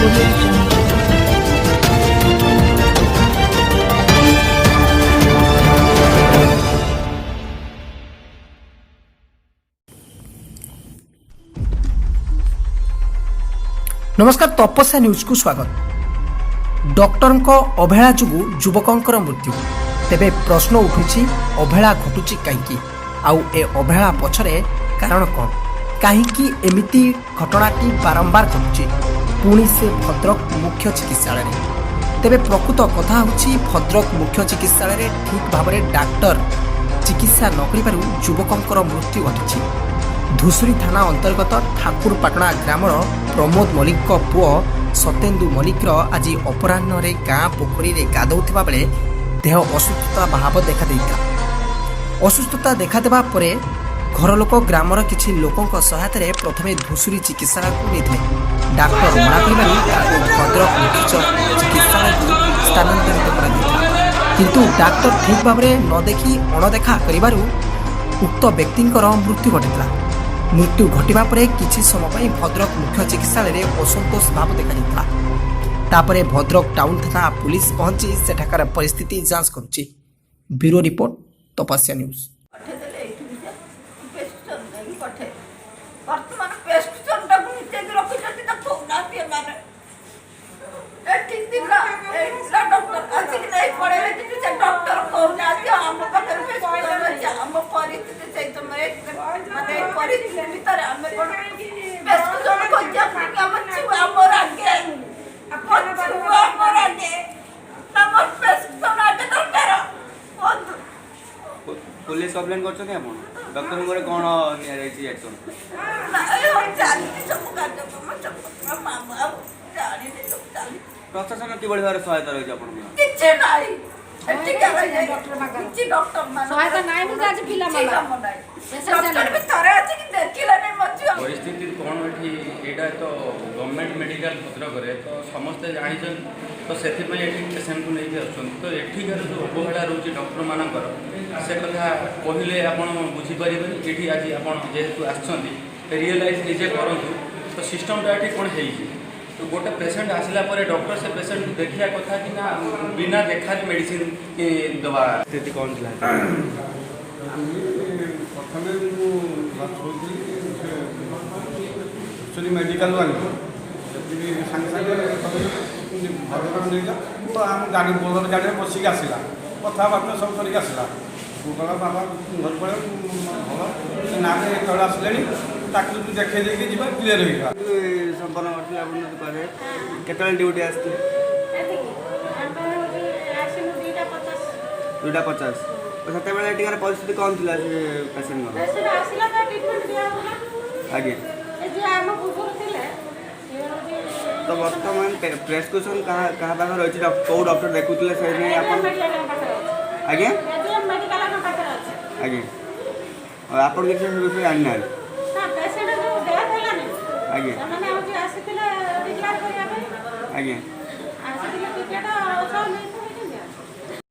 Audio Jungle. ନମସ୍କାର, ତପସ୍ୟା ନ୍ୟୁଜ୍କୁ ସ୍ୱାଗତ। ଡକ୍ଟରଙ୍କ ଅବହେଳା ଯୋଗୁଁ ଯୁବକଙ୍କର ମୃତ୍ୟୁ। ତେବେ ପ୍ରଶ୍ନ ଉଠୁଛି, ଅବହେଳା ଘଟୁଛି କାହିଁକି ଆଉ ଏ ଅବହେଳା ପଛରେ କାରଣ କ'ଣ? କାହିଁକି ଏମିତି ଘଟଣାଟି ବାରମ୍ବାର ଘଟୁଛି, ପୁଣି ସେ ଭଦ୍ରକ ମୁଖ୍ୟ ଚିକିତ୍ସାଳୟରେ? ତେବେ ପ୍ରକୃତ କଥା ହେଉଛି, ଭଦ୍ରକ ମୁଖ୍ୟ ଚିକିତ୍ସାଳୟରେ ଠିକ୍ ଭାବରେ ଡାକ୍ତର ଚିକିତ୍ସା ନ କରିବାରୁ ଯୁବକଙ୍କର ମୃତ୍ୟୁ ଘଟିଛି। ଧୂସୁରୀ ଥାନା ଅନ୍ତର୍ଗତ ଠାକୁରପାଟଣା ଗ୍ରାମର ପ୍ରମୋଦ ମଲ୍ଲିକଙ୍କ ପୁଅ ସତେନ୍ଦୁ ମଲ୍ଲିକର ଆଜି ଅପରାହ୍ନରେ ଗାଁ ପୋଖରୀରେ ଗାଧୋଉଥିବା ବେଳେ ଦେହ ଅସୁସ୍ଥତା ଭାବ ଦେଖାଦେଇଥିଲା। ଅସୁସ୍ଥତା ଦେଖାଦେବା ପରେ ଘର ଲୋକ ଗ୍ରାମର କିଛି ଲୋକଙ୍କ ସହାୟତାରେ ପ୍ରଥମେ ଧୂସୁରୀ ଚିକିତ୍ସାଳୟକୁ ନେଇଥିଲେ। ଡାକ୍ତର ମନା କରିବାରୁ ତାକୁ ଭଦ୍ରକ ମୁଖ୍ୟ ଚିକିତ୍ସାଳୟକୁ ସ୍ଥାନାନ୍ତରିତ କରାଯାଇଥିଲା। କିନ୍ତୁ ଡାକ୍ତର ଠିକ୍ ଭାବରେ ନ ଦେଖି ଅଣଦେଖା କରିବାରୁ ଉକ୍ତ ବ୍ୟକ୍ତିଙ୍କର ମୃତ୍ୟୁ ଘଟିଥିଲା। ମୃତ୍ୟୁ ଘଟିବା ପରେ କିଛି ସମୟ ପାଇଁ ଭଦ୍ରକ ମୁଖ୍ୟ ଚିକିତ୍ସାଳୟରେ ଅସନ୍ତୋଷ ଭାବ ଦେଖାଯାଇଥିଲା। ତାପରେ ଭଦ୍ରକ ଟାଉନ ଥାନା ପୁଲିସ ପହଞ୍ଚି ସେଠାକାର ପରିସ୍ଥିତି ଯାଞ୍ଚ କରୁଛି। ବ୍ୟୁରୋ ରିପୋର୍ଟ, ତପସ୍ୟା ନ୍ୟୁଜ୍। ପଠେଇଦେଲେ ଏଇଠିକି ଯେ ପ୍ରେସକ୍ରିପସନ୍ ଦେଇକି ପଠେଇଲେ। ବର୍ତ୍ତମାନ ପ୍ରେସକ୍ରିପସନ୍ଟାକୁ ଲୁଚେଇକି ରଖିଛନ୍ତି ତ, କହୁନାହାନ୍ତି ଏମାନେ। ଏଠି ଥିଲା, ଏଇଠି ଥିଲା, ଡକ୍ଟର ଆସିକି ନେଇ ପଳେଇଲେ। କିନ୍ତୁ ସେ ଡକ୍ଟର କହୁନାହାନ୍ତି ଆମ ପାଖରେ ପ୍ରେସକ୍ରିପସନ୍ ଅଛି। ଆମ ପରିସ୍ଥିତି ସେଇ ସମୟରେ, ମାନେ ଏଇ ପରିସ୍ଥିତି ଭିତରେ ଆମେ କ'ଣ ପ୍ରେସକ୍ରିପସନ୍ ଖୋଜିବାକୁ କି ଆମ ଛୁଆ ଆମର ଆଗେ, ଆମ ଛୁଆ ଆମର ଆଗେ ନା ଆମର ପ୍ରେସକ୍ରିପସନ୍ ଆଗେ ଦରକାର, କୁହନ୍ତୁ? ପୋଲିସ କମ୍ପ୍ଲେନ୍ କରିଛନ୍ତି ଆପଣ? ଡକ୍ଟରଙ୍କ ଉପରେ କ'ଣ ନିଆଯାଇଛି ଆକ୍ସନ୍? ନାଇଁ, ହଉ, ଚାଲିଛି ସବୁ କାର୍ଯ୍ୟକ୍ରମ ସବୁ। ମାମା ଆଉ ଜାଣିନି, ସବୁ ଚାଲିଛି। ପ୍ରଶାସନ କିଭଳି ଭାବରେ ସହାୟତା ରହିଛି ଆପଣଙ୍କର? କିଛି ନାହିଁ ଏଠିକାର, କିଛି ଡକ୍ଟର ସହାୟତା ନାହିଁ ବୋଲି ତ ଆଜି ପିଲା କିଛି ମଲା। କାମ ନାହିଁ। ପେସେଣ୍ଟ ଡକ୍ଟର ବି ଥରେ ଆସିକି ଦେଖିଲାନି ମୋ ଝିଅ। ପରିସ୍ଥିତି କ'ଣ ଏଠି? ଏଇଟା ତ ଗଭର୍ଣ୍ଣମେଣ୍ଟ ମେଡ଼ିକାଲ ଭଦ୍ରକରେ ତ ସମସ୍ତେ ଜାଣିଛନ୍ତି, ତ ସେଥିପାଇଁ ଏଠି ପେସେଣ୍ଟକୁ ନେଇକି ଆସୁଛନ୍ତି। ତ ଏଠିକାର ଯେଉଁ ଅବହେଳା ରହୁଛି ଡକ୍ଟରମାନଙ୍କର, ସେ କଥା କହିଲେ ଆପଣ ବୁଝିପାରିବେନି। ଏଠି ଆଜି ଆପଣ ଯେହେତୁ ଆସିଛନ୍ତି, ରିଏଲାଇଜ୍ ନିଜେ କରନ୍ତୁ ତ ସିଷ୍ଟମଟା ଏଠି କ'ଣ ହେଇଛି। ତ ଗୋଟେ ପେସେଣ୍ଟ ଆସିଲା ପରେ ଡକ୍ଟର ସେ ପେସେଣ୍ଟକୁ ଦେଖିବା କଥା କି ନା ବିନା ଦେଖାରେ ମେଡ଼ିସିନ ଦେବା? ସ୍ଥିତି କ'ଣ ଥିଲା? ଆମେ ପ୍ରଥମେ ମୁଁ ଶୋଇଥିଲି, ସେ ଆକ୍ଚୁଆଲି ମେଡ଼ିକାଲରୁ ଆଣିଲୁ। ସେଠି ବି ସାଙ୍ଗେ ସାଙ୍ଗେ ଭଦ୍ରକ ନେଇଗଲା ତ। ଆମ ଗାଡ଼ି, ବୋଲର ଗାଡ଼ିରେ ବସିକି ଆସିଲା, କଥାବାର୍ତ୍ତା ସବୁ କରିକି ଆସିଲା। ମୁଁ କହିଲା, ବାବା ଘର ପଳେଇ ଭଲ ସେ ନା, ଏତେବେଳେ ଆସିଲେଣି, ତାକୁ ଦେଖେଇ ଦେଇକି ଯିବା, କ୍ଲିୟର ହେଇଯିବା। ସମ୍ପନ୍ନ କରିଥିଲେ ଆପଣ ଯଦି କହିବେ, କେତେବେଳେ ଡ୍ୟୁଟି ଆସିଥିଲେ? ଏତିକି ଆମେ ହେଉଛି ଆସିଲୁ 2:50। 2:50। ତ ସେତେବେଳେ ଏଠିକାର ପରିସ୍ଥିତି କ'ଣ ଥିଲା ସେ ପେସେଣ୍ଟଙ୍କର? ପେସେଣ୍ଟ ଆସିଲା ତ ଟ୍ରିଟମେଣ୍ଟ ଦିଆହେଉଥିଲା। ଏ ଯିଏ ଆମ ପୂର୍ବରୁ ଥିଲେ, ସିଏ ହେଉଛି ତ ବର୍ତ୍ତମାନ ପ୍ରେସକ୍ରିପସନ୍ କାହା କାହା ପାଖରେ ରହିଛି? କେଉଁ ଡକ୍ଟର ଦେଖୁଥିଲେ ସେ ନେଇ ଆପଣ? ମେଡ଼ିକାଲ ପାଖରେ ଅଛି। ଆଜ୍ଞା? ଏଜିଏମ୍ ମେଡ଼ିକାଲ ଆମ ପାଖରେ ଅଛି। ଆଜ୍ଞା, ଆଉ ଆପଣ କିଛି ସେ ବିଷୟରେ ଜାଣିନାହାନ୍ତି? ନା, ପେସେଣ୍ଟ ଯୋଉ ଡେଥ୍ ହେଲାନି, ସେମାନେ ହେଉଛି ଆସିଥିଲେ ଡିକ୍ଲାର କରିବା ପାଇଁ।